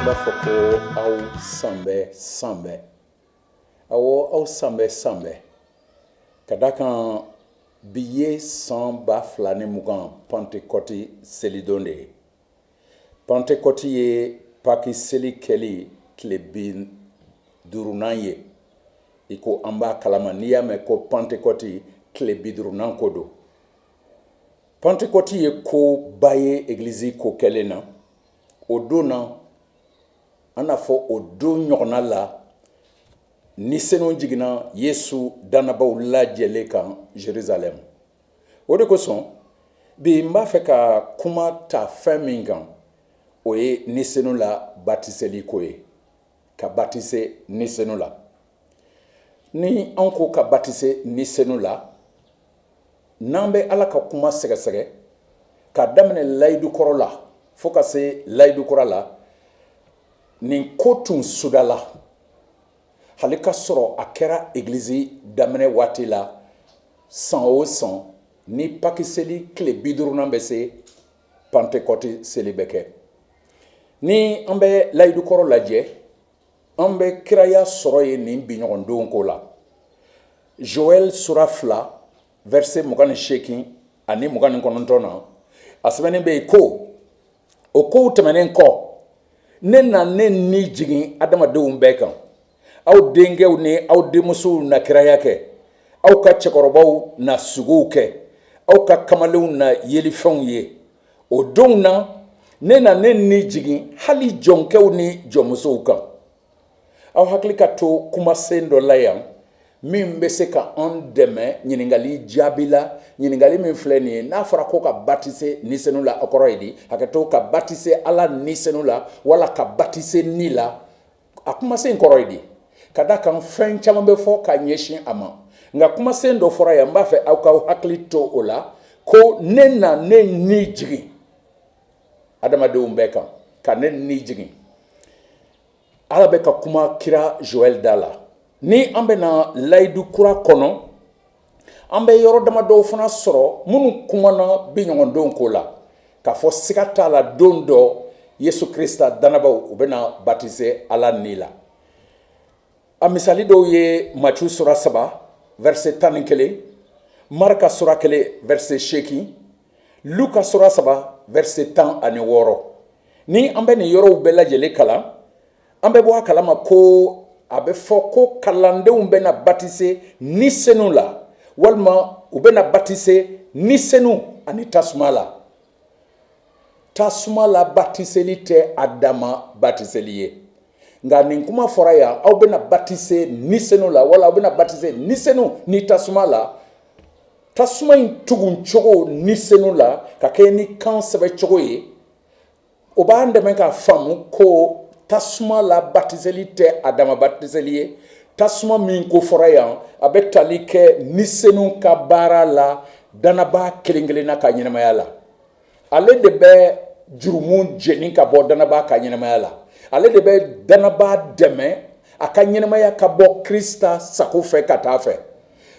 N b'a fɔ ko aw sanbɛ sanbɛ, awɔ, aw sanbɛ sanbɛ, ka da kan bi ye san 2020 Pantekɔti selidon de ye. Pantekɔti ye Paki seli kɛli tile 50nan ye. I ko an b'a kalama, n'i y'a mɛn ko Pantekɔti, tile 50nan ko don. Pantekɔti ye koba ye egilizi ko kɛlen na. O don na, an n'a fɔ o don ɲɔgɔnna la, Ni Senu jiginna Yesu dannabaw lajɛlen kan Jerusalɛm. O de kosɔn bi n b'a fɛ ka kuma ta fɛn min kan, o ye Ni Senu la batiseli ko ye, ka batise Ni Senu la. Ni an ko ka batise Ni Senu la, n'an bɛ Ala ka kuma sɛgɛsɛgɛ k'a daminɛ layidu kɔrɔ la fo ka se layidu kura la, nin ko tun sudala hali ka sɔrɔ a kɛra egilizi daminɛ waati la. San o san, ni Paki seli tile 50nan bɛ se, Pantekɔti seli bɛ kɛ. Ni an bɛ layidu kɔrɔ lajɛ, an bɛ kiraya sɔrɔ yen nin biɲɔgɔndon ko la. Joɛl sura 2, verset 28 ani 29 na, a sɛbɛnnen bɛ yen ko: O kow tɛmɛnen kɔ, ne na ne ni jigin adamadenw bɛɛ kan. Aw denkɛw ni aw denmusow na kiraya kɛ, aw ka cɛkɔrɔbaw na sugow kɛ, aw ka kamalenw na yelifɛnw ye. O donw na, ne na ne ni jigin hali jɔnkɛw ni jɔnmusow kan. Aw hakili ka to kumasen dɔ la yan min bɛ se ka an dɛmɛ ɲininkali jaabi la. Ɲininkali min filɛ nin ye, n'a fɔra ko ka batise Ni Senu la, a kɔrɔ ye di? Hakɛto, ka batise Ala Ni Senu la wala ka batise ni la, a kumasen kɔrɔ ye di? Ka da kan fɛn caman bɛ fɔ ka ɲɛsin a ma, nka kumasen dɔ fɔra yan, n b'a fɛ aw k'aw hakili to o la, ko ne na ne ni jigin adamadenw bɛɛ kan, ka ne ni jigin. Ala bɛ ka kuma kira Joɛl da la. Ni an bɛna layidu kura kɔnɔ, an bɛ yɔrɔ damadɔw fana sɔrɔ minnu kumana biɲɔgɔndon ko la, k'a fɔ siga t'a la, don dɔ Yesu Krista dannabaw, u bɛna batise Ala ni la. A misali dɔw ye Matiyu sura 3, verset 11, Marka sura 1, verset 8, Luka sura 3, verset 16. Ni an bɛ nin yɔrɔw bɛɛ lajɛlen kalan, an bɛ bɔ a kalama ko a bɛ fɔ ko kalandenw bɛna batise Ni Senu la, walima u bɛna batise Ni Senu ani tasuma la. Tasuma la batiseli tɛ a dama batiseli ye, nka nin kuma fɔra yan, aw bɛna batise Ni Senu la wala aw bɛna batise Ni Senu ni tasuma la. Tasuma in tugun cogo Ni Senu la ka kɛ ni kan sɛbɛn cogo ye, o b'an dɛmɛ k'a faamu ko tasuma la batiseli tɛ a dama batiseli ye. Tasuma min ko fɔra yan, a bɛ tali kɛ Ni Senu ka baara la dannabaa kelen kelenna ka ɲɛnamaya la. Ale de bɛ jurumu jeni ka bɔ dannabaa ka ɲɛnamaya la. Ale de bɛ dannabaa dɛmɛ a ka ɲɛnamaya ka bɔ Krista sago fɛ ka taa fɛ.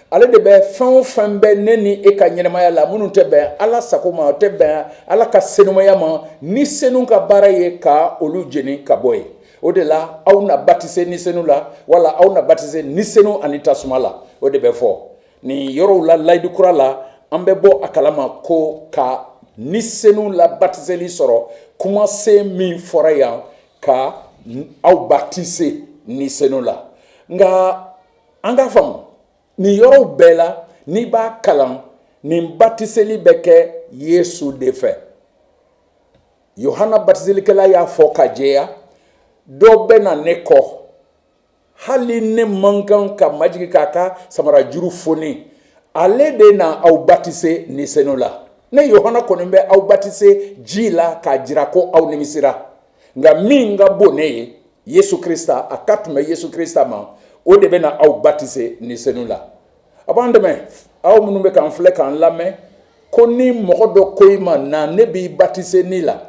Ale de bɛ fɛn o fɛn bɛ ne ni e ka ɲɛnamaya la minnu tɛ bɛn Ala sago ma, o tɛ bɛn Ala ka senumaya ma, Ni Senu ka baara ye ka olu jeni ka bɔ yen. O de la, aw na batise Ni Senu la wala aw na batise Ni Senu ani tasuma la, o de bɛ fɔ nin yɔrɔw la. Layidu kura la, an bɛ bɔ a kalama ko ka Ni Senu la batiseli sɔrɔ, kumasen min fɔra yan, ka aw batise Ni Senu la. Nka an k'a faamu, nin yɔrɔw bɛɛ la, n'i b'a kalan, nin batiseli bɛ kɛ Yesu de fɛ. Yohana batiselikɛla y'a fɔ ka jɛya: dɔ bɛ na ne kɔ, hali ne man kan ka majigin k'a ka samarajuru foni. Ale de na aw batise Ni Senu la. Ne Yohana kɔni bɛ aw batise ji la k'a jira ko aw nimisira, nka min ka bon ne ye, Yesu Krista, a ka tun bɛ Yesu Krista ma, o de bɛna aw batise Ni Senu la. A b'an dɛmɛ, aw minnu bɛ k'an filɛ, k'an lamɛn, ko ni mɔgɔ dɔ ko i ma: na, ne b'i batise ni la,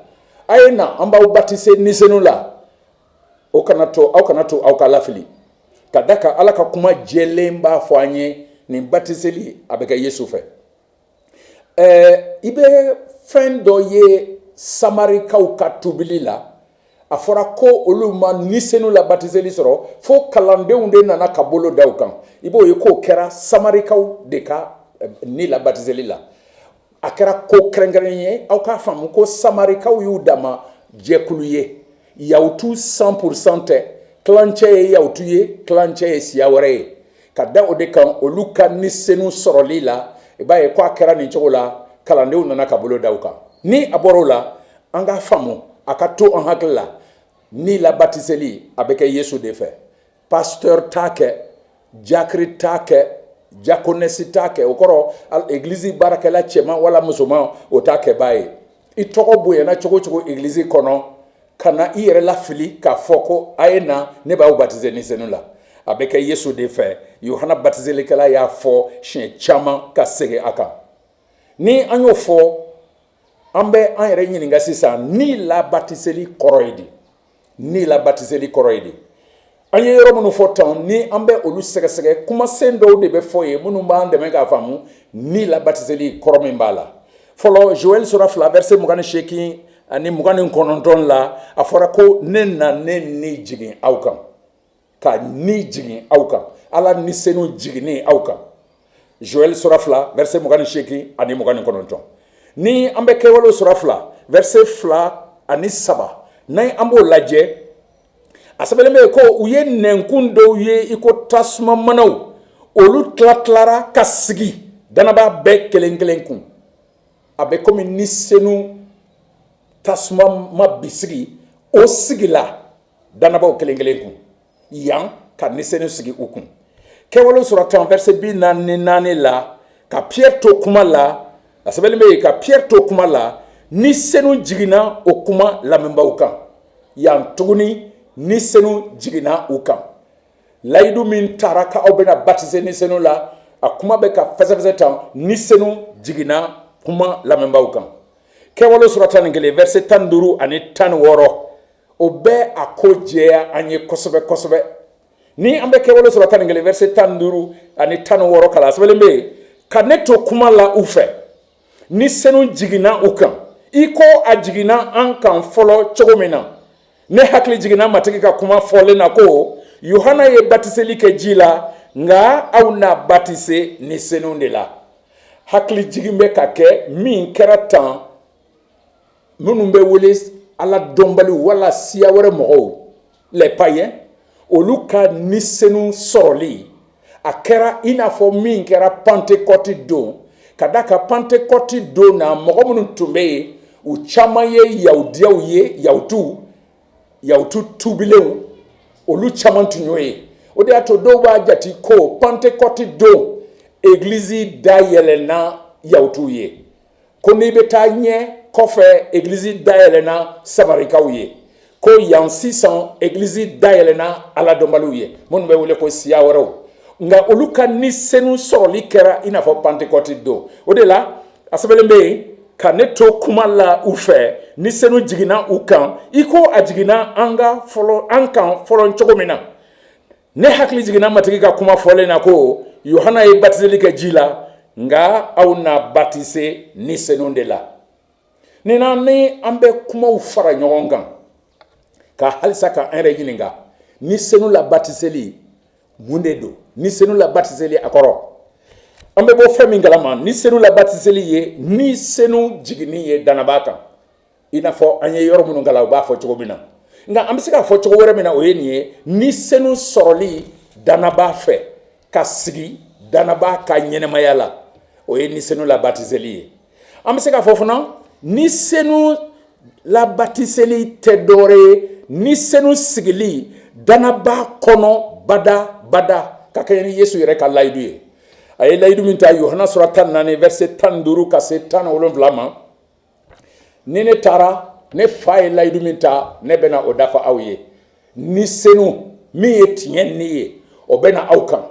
a ye na, an b'aw batise Ni Senu la, o kana to, aw kana to aw ka lafili, ka da kan Ala ka kuma jɛlen b'a fɔ an ye, nin batiseli a bɛ kɛ Yesu fɛ. I bɛ fɛn dɔ ye Samarikaw ka tubili la. A fɔra ko olu ma Ni Senu la batiseli sɔrɔ fo kalandenw de nana ka bolo da u kan. I b'o ye k'o kɛra Samarikaw de ka ni la batiseli la. A kɛra ko kɛrɛnkɛrɛn ye. Aw k'a faamu ko Samarikaw y'u dama jɛkulu ye, Yahutu 100% tɛ. Tilancɛ ye Yahutu ye, tilancɛ ye siya wɛrɛ ye. Ka da o de kan, olu ka Ni Senu sɔrɔli la, i b'a ye ko a kɛra nin cogo la, kalandenw nana ka bolo da u kan. Ni a bɔra o la, an k'a faamu, a ka to an hakili la, ni la batiseli, a bɛ kɛ Yesu de fɛ. Pasteur t'a kɛ, diacre t'a kɛ, diaconesse t'a kɛ. O kɔrɔ, egilizi baarakɛla cɛman wala musoman, o t'a kɛbaa ye. I tɔgɔ bonyana cogo cogo egilizi kɔnɔ, ka na i yɛrɛ lafili k'a fɔ ko a ye na, ne b'aw batize Ni Senu la, a bɛ kɛ Yesu de fɛ. Yohana batizelikɛla y'a fɔ siɲɛ caman ka segin a kan. Ni an y'o fɔ, an bɛ an yɛrɛ ɲininka sisan, ni la batiseli kɔrɔ ye di? Ni la batiseli kɔrɔ ye di? An ye yɔrɔ minnu fɔ tan, ni an bɛ olu sɛgɛsɛgɛ, kumasen dɔw de bɛ fɔ yen minnu b'an dɛmɛ k'a faamu ni la batiseli kɔrɔ min b'a la. Fɔlɔ, Joɛl sura 2, verset 28 ani 29 la, a fɔra ko ne na ne ni jigin aw kan, ka ni jigin aw kan, Ala Ni Senu jiginnen aw kan. Joɛl sura 2, verset 28 ani 29. Ni an bɛ Kɛwalew sura 2, verset 2 ani 3, ni an b'o lajɛ, a sɛbɛnlen bɛ yen ko u ye nɛnkun dɔw ye i ko tasuma manaw, olu tila tilara ka sigi danaba bɛɛ kelen kelen kun. A bɛ komi Ni Senu tasuma ma bisigi, o sigila danabaw kelen kelen kun yan, ka Ni Senu sigi u kun. Kɛwale sura 10, verset 44 la, ka Pierre to kuma la, a sɛbɛnlen bɛ yen, ka Pierre to kuma la, Ni Senu jiginna o kuma lamɛnbaw kan. Yan tuguni, Ni Senu jiginna u kan. Layidu min taara k'aw bɛna batise Ni Senu la, a kuma bɛ ka fɛsɛfɛsɛ tan, Ni Senu jiginna kuma lamɛnbaw kan. Kɛwale sura 11, verset 15 ani 16, o bɛ a ko jɛya an ye kosɛbɛ kosɛbɛ. Ni an bɛ Kɛwale sura 11, verset 15 ani 16 kalan, a sɛbɛnlen bɛ yen, ka ne to kuma la u fɛ, Ni Senu jiginna u kan i ko a jiginna an kan fɔlɔ cogo min na. Ne hakili jiginna Matigi ka kuma fɔlen na ko Yohana ye batiseli kɛ ji la, nka aw na batise Ni Senu de la. Hakili jigin bɛ ka kɛ min kɛra tan, minnu bɛ wele Ala dɔnbaliw wala siya wɛrɛ mɔgɔw, les païens, olu ka Ni Senu sɔrɔli, a kɛra i n'a fɔ min kɛra Pentecôte don. Ka da ka Pentecôte don na, mɔgɔ minnu tun bɛ yen, u caman ye Yahudiyaw ye, Yahutuw, Yahutu tubilenw, olu caman tun y'o ye. O de y'a to dɔw b'a jate ko Pentecôte don, egilizi dayɛlɛnna Yahutuw ye, ko n'i bɛ taa ɲɛ kɔfɛ, egilizi dayɛlɛnna Samarikaw ye, ko yan sisan egilizi dayɛlɛnna Ala dɔnbaliw ye, minnu bɛ wele ko siya wɛrɛw. Nka olu ka Ni Senu sɔrɔli kɛra i n'a fɔ Pentecôte don. O de la a sɛbɛnlen bɛ yen, ka ne to kuma la u fɛ, Ni Senu jiginna u kan i ko a jiginna an ka fɔlɔ an kan fɔlɔ cogo min na. Ne hakili jiginna Matigi ka kuma fɔlen na ko Yohana ye batiseli kɛ ji la, nka aw na batise Ni Senu de la. Ni na ni an bɛ kumaw fara ɲɔgɔn kan ka halisa ka an yɛrɛ ɲininka, Ni Senu la batiseli, mun de don? Ni Senu la batiseli, a kɔrɔ, an bɛ bɔ fɛn min kalama, Ni Senu la batiseli ye Ni Senu jiginni ye danaba kan, i n'a fɔ an ye yɔrɔ minnu kalan, u b'a fɔ cogo min na. Nka an bɛ se k'a fɔ cogo wɛrɛ min na, o ye nin ye: Ni Senu sɔrɔli danaba fɛ ka sigi danaba ka ɲɛnɛmaya la, o ye Ni Senu la batiseli ye. An bɛ se k'a fɔ fana, Ni Senu la batiseli tɛ dɔwɛrɛ ye Ni Senu sigili danaba kɔnɔ bada bada, ka kɛɲɛ ni Yesu yɛrɛ ka layidu ye. A ye layidu min ta Yohana sura 14, verset 15 ka se 17 ma: ni ne taara, ne Fa ye layidu min ta, ne bɛna o dafa aw ye. Ni Senu min ye tiɲɛ ni ye, o bɛna aw kan,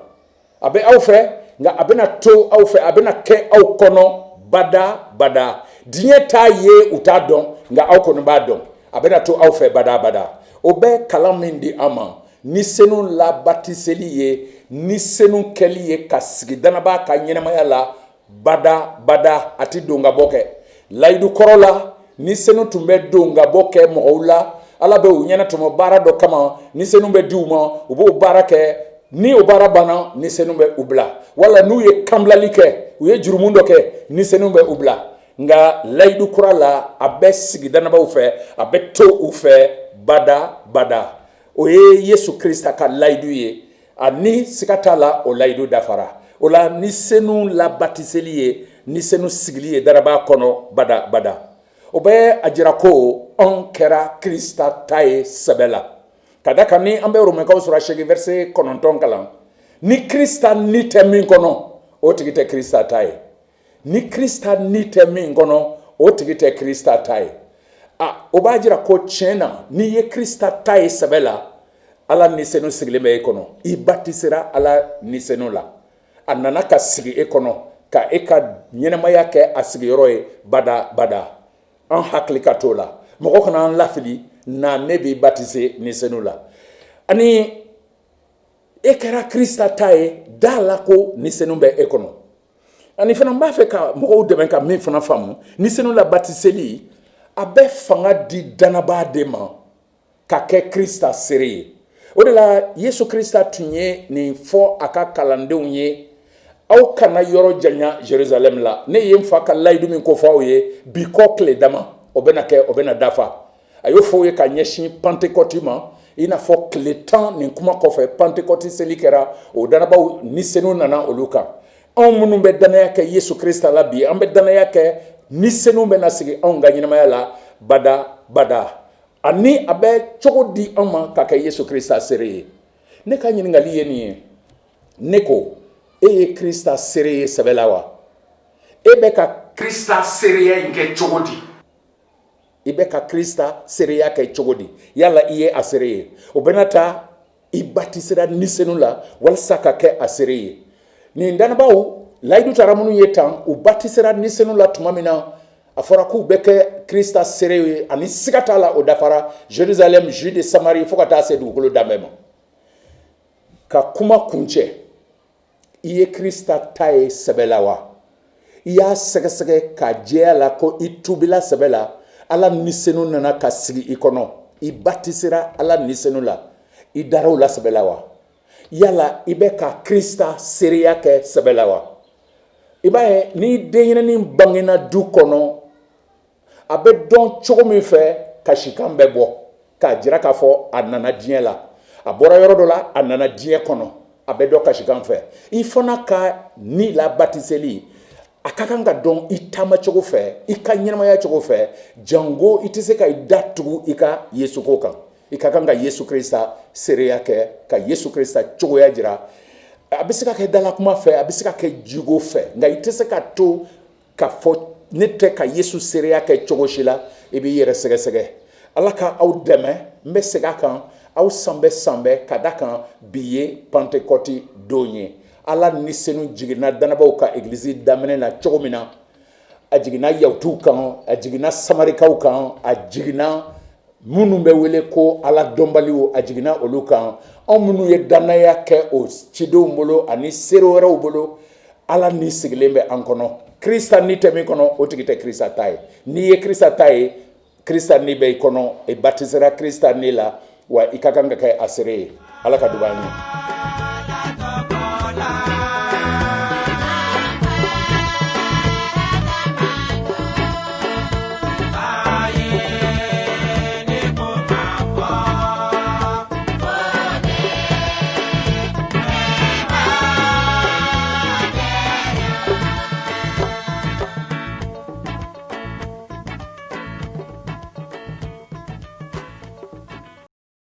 a bɛ aw fɛ, nka a bɛna to aw fɛ, a bɛna kɛ aw kɔnɔ bada bada. Diɲɛ t'a ye, u t'a dɔn, nka aw kɔni b'a dɔn. A bɛna to aw fɛ bada bada. O bɛ kalan min di an ma, Ni Senu la batiseli ye Ni Senu kɛli ye ka sigi danaba ka ɲɛnamaya la bada bada. A tɛ don ka bɔ kɛ. Layidu kɔrɔ la, Ni Senu tun bɛ don ka bɔ kɛ mɔgɔw la. Ala bɛ u ɲɛnatɔmɔ baara dɔ kama. Ni Senu bɛ di u ma, u b'o baara kɛ. Ni o baara banna, Ni Senu bɛ u bila. Wala n'u ye kanbilali kɛ, u ye jurumu dɔ kɛ, Ni Senu bɛ u bila. Nka layidu kura la, a bɛ sigi dannabaw fɛ, a bɛ to u fɛ bada bada. O ye Yesu Krista ka layidu ye, ani siga t'a la, o layidu dafara. O la, Ni Senu la batiseli ye Ni Senu sigili ye dannabaa kɔnɔ bada bada. O bɛ a jira ko anw kɛra Krista ta ye sɛbɛ la. Ka da kan, ni an bɛ Romɛkaw sura 8 verset 9 kalan, ni Krista ni tɛ min kɔnɔ, o tigi tɛ Krista ta ye. Ni Krista ni tɛ min kɔnɔ, o tigi tɛ Krista ta ye. A o b'a jira ko tiɲɛ na, n'i ye Krista ta ye sɛbɛ la, Ala Ni Senu sigilen bɛ e kɔnɔ. I batisera Ala Ni Senu la, a nana ka sigi e kɔnɔ, ka e ka ɲɛnamaya kɛ a sigiyɔrɔ ye bada bada. An hakili ka t'o la, mɔgɔ kana an lafili na ne b'i batise Ni Senu la. Ani e kɛra Krista ta ye, da la ko Ni Senu bɛ e kɔnɔ. Ani fana, n b'a fɛ ka mɔgɔw dɛmɛ ka min fana faamu, Ni Senu la batiseli, a bɛ fanga di dannabaa de ma ka kɛ Krista seere ye. O de la, Yesu Krista tun ye nin fɔ a ka kalandenw ye: "Aw kana yɔrɔ janya Jerusalem la. Ne ye n fa ka layidu min ko fɔ aw ye bi kɔ tile dama, o bɛna kɛ, o bɛna dafa." A y'o fɔ u ye ka ɲɛsin Pantekɔti ma. I n'a fɔ tile 10 nin kuma kɔfɛ, Pantekɔti seli kɛra, o dannabaw Ni Senu nana olu kan. Anw minnu bɛ dannaya kɛ Yesu Krista la bi, an bɛ dannaya kɛ Ni Senu bɛ na sigi anw ka ɲɛnamaya la bada bada, ani a bɛ cogo di an ma ka kɛ Yesu Krista seere ye. Ne ka ɲininkali ye nin ye: ne ko, e ye Krista seere ye sɛbɛ la wa? E bɛ ka Krista seereya in kɛ cogo di? I bɛ ka Krista seereya kɛ cogo di? Yala i ye a seere ye? O bɛna ta, i batisera Ni Senu la walasa ka kɛ a seere ye. Nin dannabaw, layidu tara minnu ye tan, u batisera Ni Senu la tuma min na, a fɔra k'u bɛ kɛ Krista seere ye. Ani siga t'a la, o dafara: Jerusalem, Jude, Samari, fo ka taa se dugukolo danbɛ ma. Ka kuma kuncɛ, i ye Krista ta ye sɛbɛ la wa? I y'a sɛgɛsɛgɛ ka jɛya la ko i tubila sɛbɛ la, Ala Ni Senu nana ka sigi i kɔnɔ, i batisera Ala Ni Senu la, i dara o la sɛbɛ la wa? Yala i bɛ ka Krista seereya kɛ sɛbɛ la wa? I b'a ye, ni denyɛrɛnin bangena du kɔnɔ, a bɛ dɔn cogo min fɛ, kasikan bɛ bɔ k'a jira k'a fɔ a nana diɲɛ la, a bɔra yɔrɔ dɔ la, a nana diɲɛ kɔnɔ. A bɛ dɔn kasikan fɛ. I fana ka ni la batiseli, a ka kan ka dɔn i taamacogo fɛ, i ka ɲɛnamaya cogo fɛ. Jango i tɛ se ka i da tugu i ka Yesu ko kan. I ka kan ka Yesu Krista seereya kɛ, ka Yesu Krista cogoya jira. A bɛ se ka kɛ dalakuma fɛ, a bɛ se ka kɛ jogo fɛ, nka i tɛ se ka to ka fɔ ne tɛ ka Yesu seereya kɛ cogo si la. I b'i yɛrɛ sɛgɛsɛgɛ. Ala ka aw dɛmɛ. N bɛ segin a kan, aw sanbɛ sanbɛ, ka da kan bi ye Pantekɔti don ye. Ala Ni Senu jiginna dannabaw ka egilizi daminɛ na cogo min na, a jiginna Yahutuw kan, a jiginna Samarikaw kan, a jiginna minnu bɛ wele ko Ala dɔnbaliw, a jiginna olu kan. Anw minnu ye dannaya kɛ o cidenw bolo ani seere wɛrɛw bolo, Ala ni sigilen bɛ an kɔnɔ. Krista ni tɛ min kɔnɔ, o tigi tɛ Krista ta ye. N'i ye Krista ta ye, Krista ni bɛ i kɔnɔ, i batisera Krista ni la wa, i ka kan ka kɛ a seere ye. Ala ka duba an ye.